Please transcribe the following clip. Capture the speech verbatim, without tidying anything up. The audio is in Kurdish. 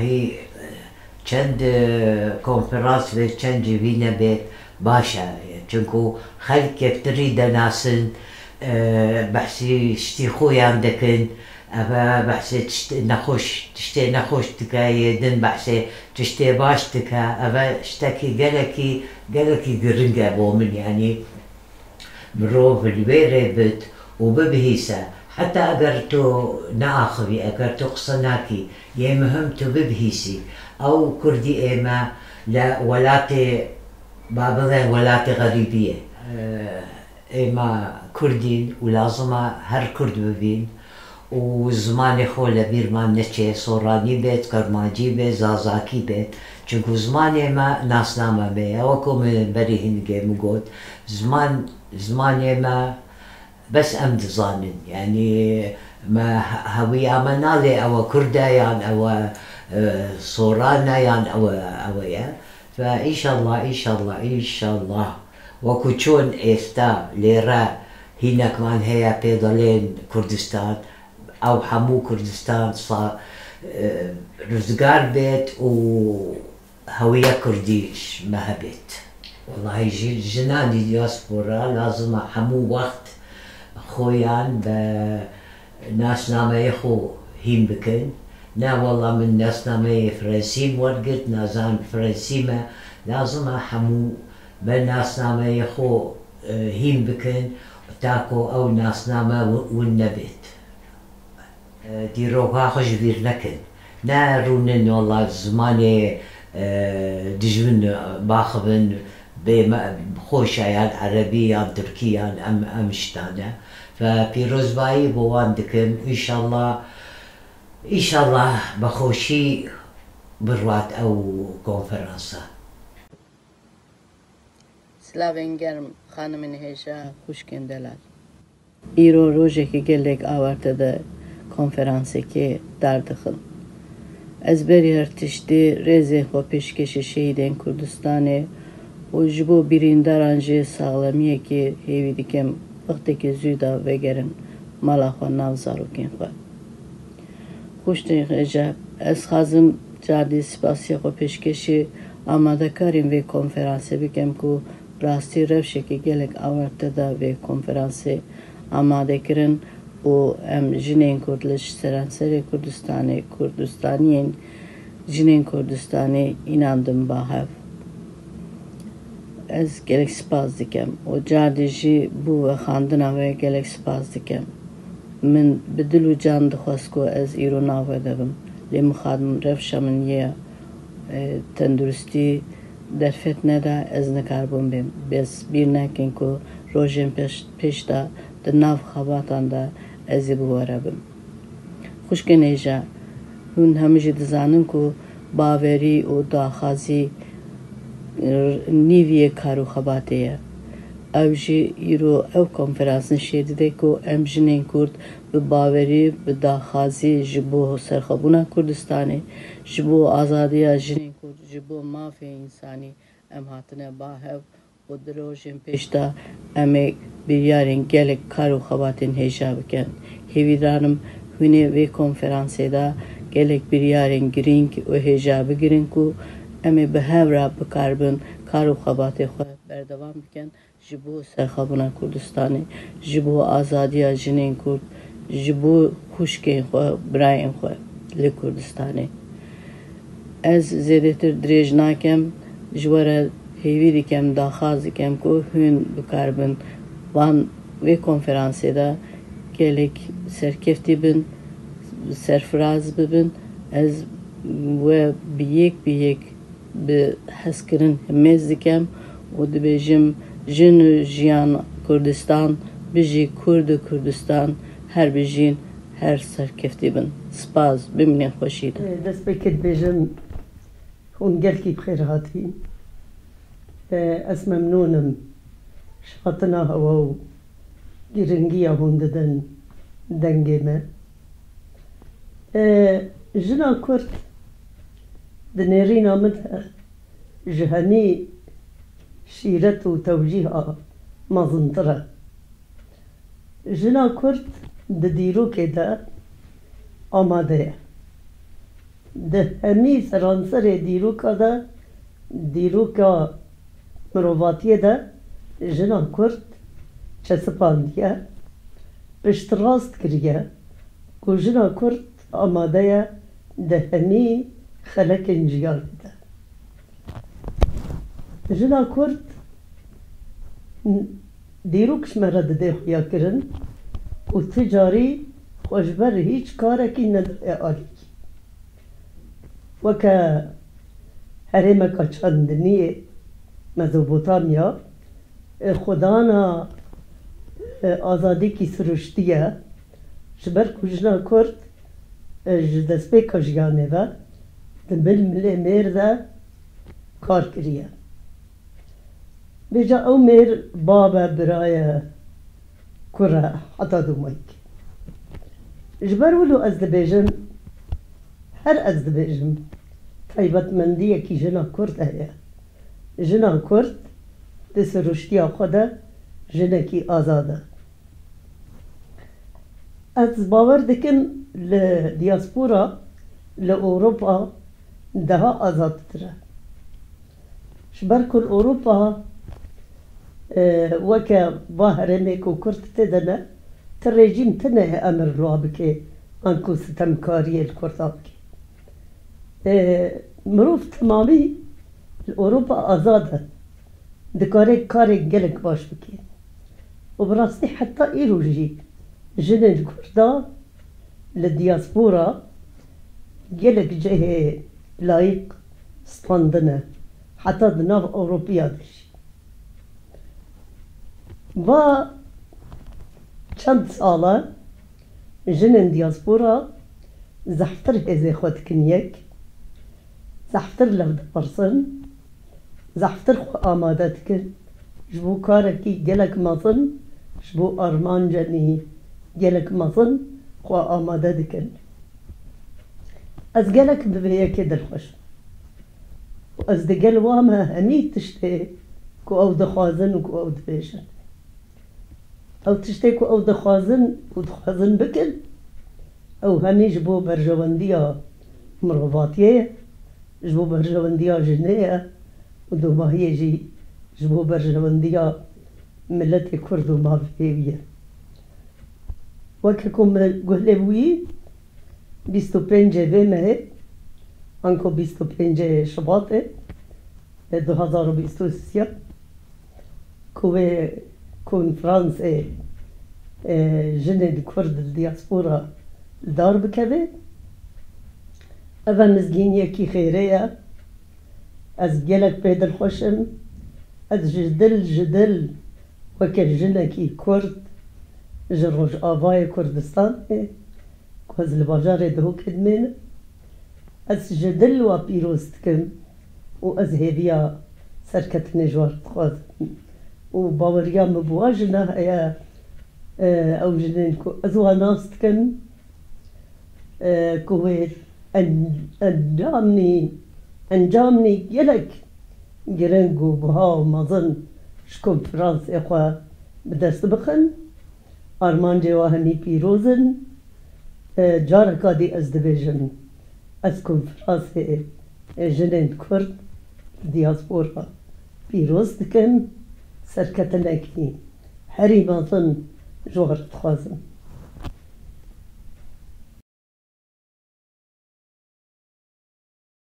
Hî çend, e, konferans ve çend civîne bê baş e. Çinku xelk yektirî denasin, e, behsî ştî xo yan dikin. Eve behsê tiştê nexweş, tiştê nexweş dike, yê din behsê tiştê baş dike. Eve ştekî gelekî, gelekî giring e bo min, yanî mirov li wê rê bit û bibihîse. Heta eger tu neaxivî, eger tu qise nakî, yê muhim tu bibihîsî. Ew kurdî ê me li welatê, ba bivên welatê xerîbiyê. Ê me kurdîn û lazim e her kurd bibîn û zimanê xwe li bîr me neçê, soranî bêt, kermancî bêt, zazakî bêt. Çinku zimanê me nasname me ye. Wekû min berî hingê min got, ziman, zimanê me bes em dizanin. Yanî me he-, hewiya me nalê ew e kurd e yan ew e, e, soran e yan ew e, ew e ye. Fe înşallah, înşallah, înşallah. Wekû çûn êsta lêre hînekman heye pê dalên Kurdistan, ew hemû Kurdistan sa-, e, rizgar bêt û hewiya Kurdî ji me hebêt. Wellahî jî jinan di diaspora lazim e hemû wext xwe yan bi nasnameyê xwe hîn bikin. Na wella min nasnameyê Frensî wergirt, nazan Frensî me. Lazim e hemû bi nasnameyê xwe, e, hîn bikin, ta ku ew nasname wi-, win nebêt. E, dîroka xwe ji bîr nekin. Ne rûnin wella zimanê, e, dijmin baxivin bê me-, xweş e yan erebî yan tirkî yan em, em ji tane. Fe pîrozbayî bo wan dikim. Înşallah, înşallah bi xweşî birwat ew konferansa. Silavên germ, xanimên hêja, xwişkên delal. Îro rojekî gelek awarte de konferansekê derdixin. Ez berî her tiştî rêzê xwe pêşkêşî şehîdên Kurdistanê û ji bo birîndaran jî saxlemiyekê hêvî dikim wextekî zû de vegerin mala xwe nav zarokên xwe. Xwişkên hêja, ez xwazim cardî spasiya xwe pêşkêşî amadekarên vê konferansê bikim ku bi rastî rewşekî gelek awarte de vê konferansê amade kirin û em jinên Kurd li seranserê Kurdistanê, Kurdistaniyên jinên Kurdistanê înandin ba hev. Ez gelek spas dikim û cardî jî bo vexwendina we gelek spas dikim. Min bi dil û can dixwest ku ez îro nav we de bim, lê mixabin rewşa min yê, e, tenduristî derfet neda, ez nikaribûm bêm. Bes bîr nekin ku rojên pêş, pêş de di nav xebatan de ez ê bi we re bim. Xwişkên hêja, hûn hemû jî dizanin ku bawerî û daxwazî, e, nîviyê kar û xebatê ye. Ew jî îro ew konferans nîşê dide ku em jinên Kurd bi bawerî, bi daxwazî ji bo serxwebûna Kurdistanê, ji bo azadiya jinên Kurd, ji bo mafê însanî em hatine ba hev û di rojên pêş de em ê biryarên gelek kar û xebatên hêja bikin. Hêvîdar im hûn ê vê konferansê de gelek biryarên girîng û hêja bigirin ku em ê bi hev re bikaribin kar û xebatê xwe berdewam bikin. Ji bo serxwebûna Kurdistanê, ji bo azadiya jinên Kurd, ji bo xwişkên xwe, birayên xwe li Kurdistanê. Ez zêdetir dirêj nakem, ji we re hêvî dikem, daxwaz dikem ku hûn bikaribin van vê konferansê de gelek serkeftî bin, serfiraz bibin. Ez we bi yek bi yek bi hezkirin himêz dikem û dibêjim, jin û jiyan Kurdistan, bijî Kurd û Kurdistan, her bijîn, her serkeftî bin. Spas, bimînin xweşî de. Dest pê kê dibêjim, hûn gelkî bi xêr hatîn. Ez memnûn im ji hatina hewe û giringiya hûn didin dengê me. E, jina Kurd di nêrîna min de ji hemî şîret û tewcîha mezintir e. Jina Kurd di dîrokê de amade ye. Di hemî seranserê dîroka de, dîroka mirovatiyê de jina Kurd çesipandiye, piştrast kiriye ku jina Kurd amade ye di hemî xelekên jiyanê de. Jina Kurd dîrok ji me re dide xuyakirin ku ti carî xwe ji ber hîç karekî nedaye alîkî. Weke herêmeka çandiniyê Mezopotamya, e, xwedana, e, azadîkî siruştî ye, ji ber ku jina Kurd, e, ji destpêka jiyanê ve di milmilê mêr de kar kiriye. Vêca ew mêr bab e, bira ye, kur e, heta domayî. Ji ber wilo ez dibêjim, her ez dibêjim, taybetmendiyekî jina Kurd heye. Jina Kurd di siruştiya xwe de jinekî azad e. Ez bawer dikim li diaspora, li Ewropa daha azadtir e. Ji ber ku li Ewropa, e, weke va herêmê ku Kurd tê de ne, ti rejîm tune ye emir li wa bike, an ku sitemkariyê li Kurda bike. E, mirov temamî li Ewropa azad e. Dikare karê gelek baş bike. Û bi rastî heta îro jî jinên Kurda li diaspora gelek cihê layîq standine, heta di nav Ewropiya de jî. Va çend sal e jinên diaspora zehftir hêzê xwe dikin yek, zehftir lev dipirsin, zehftir xwe amade dikin ji bo karekî gelek mezin, ji bo armancenî gelek mezin xwe amade dikin. Ez gelek bi vê yekê dilxweş im. Û ez digel wa me hemî tiştê ku ew dixwazin û ku ew dibêjin. Ew tiştê ku ew dixwazin û dixwazin bikin, ew hemî ji bo berjewendiya mirovatiyê ye, ji bo berjewendiya jinê ye û domahiyê jî ji bo berjewendiya miletê Kurd û mafê wî ye. Weke ku me guh lê bûyî, bîst û pêncê vê mehê, anku bîst û pêncê Şubatê, e, du hazar û bîst û sê, ku wê konferansê, e, jinên Kurd li diaspora li dar bikeve. Ev e mizgîniyekî xêrê ye. Ez gelek pê dilxweş im. Ez ji dil, ji dil weke jinekî Kurd ji Rojavayê Kurdistanê, ku ez li bajarê Duhokê dimênim, ez ji dil wa pîroz dikim û ez hêviya serketinê ji wan dixwazim. Û baweriya min bi wan jina heye, e, ew jinên ku ez wan nas dikim, e, ku wê en-, encamnî, encamnî gelek giring û buha û mezin ji konferansê xwe bi dest bixin. Armancê wa hemî pîroz in. E, careka dî ez dibêjim, ez konferansê jinên Kurd li diaspora pîroz dikim, serketinekî herî mezin ji wan re dixwazim.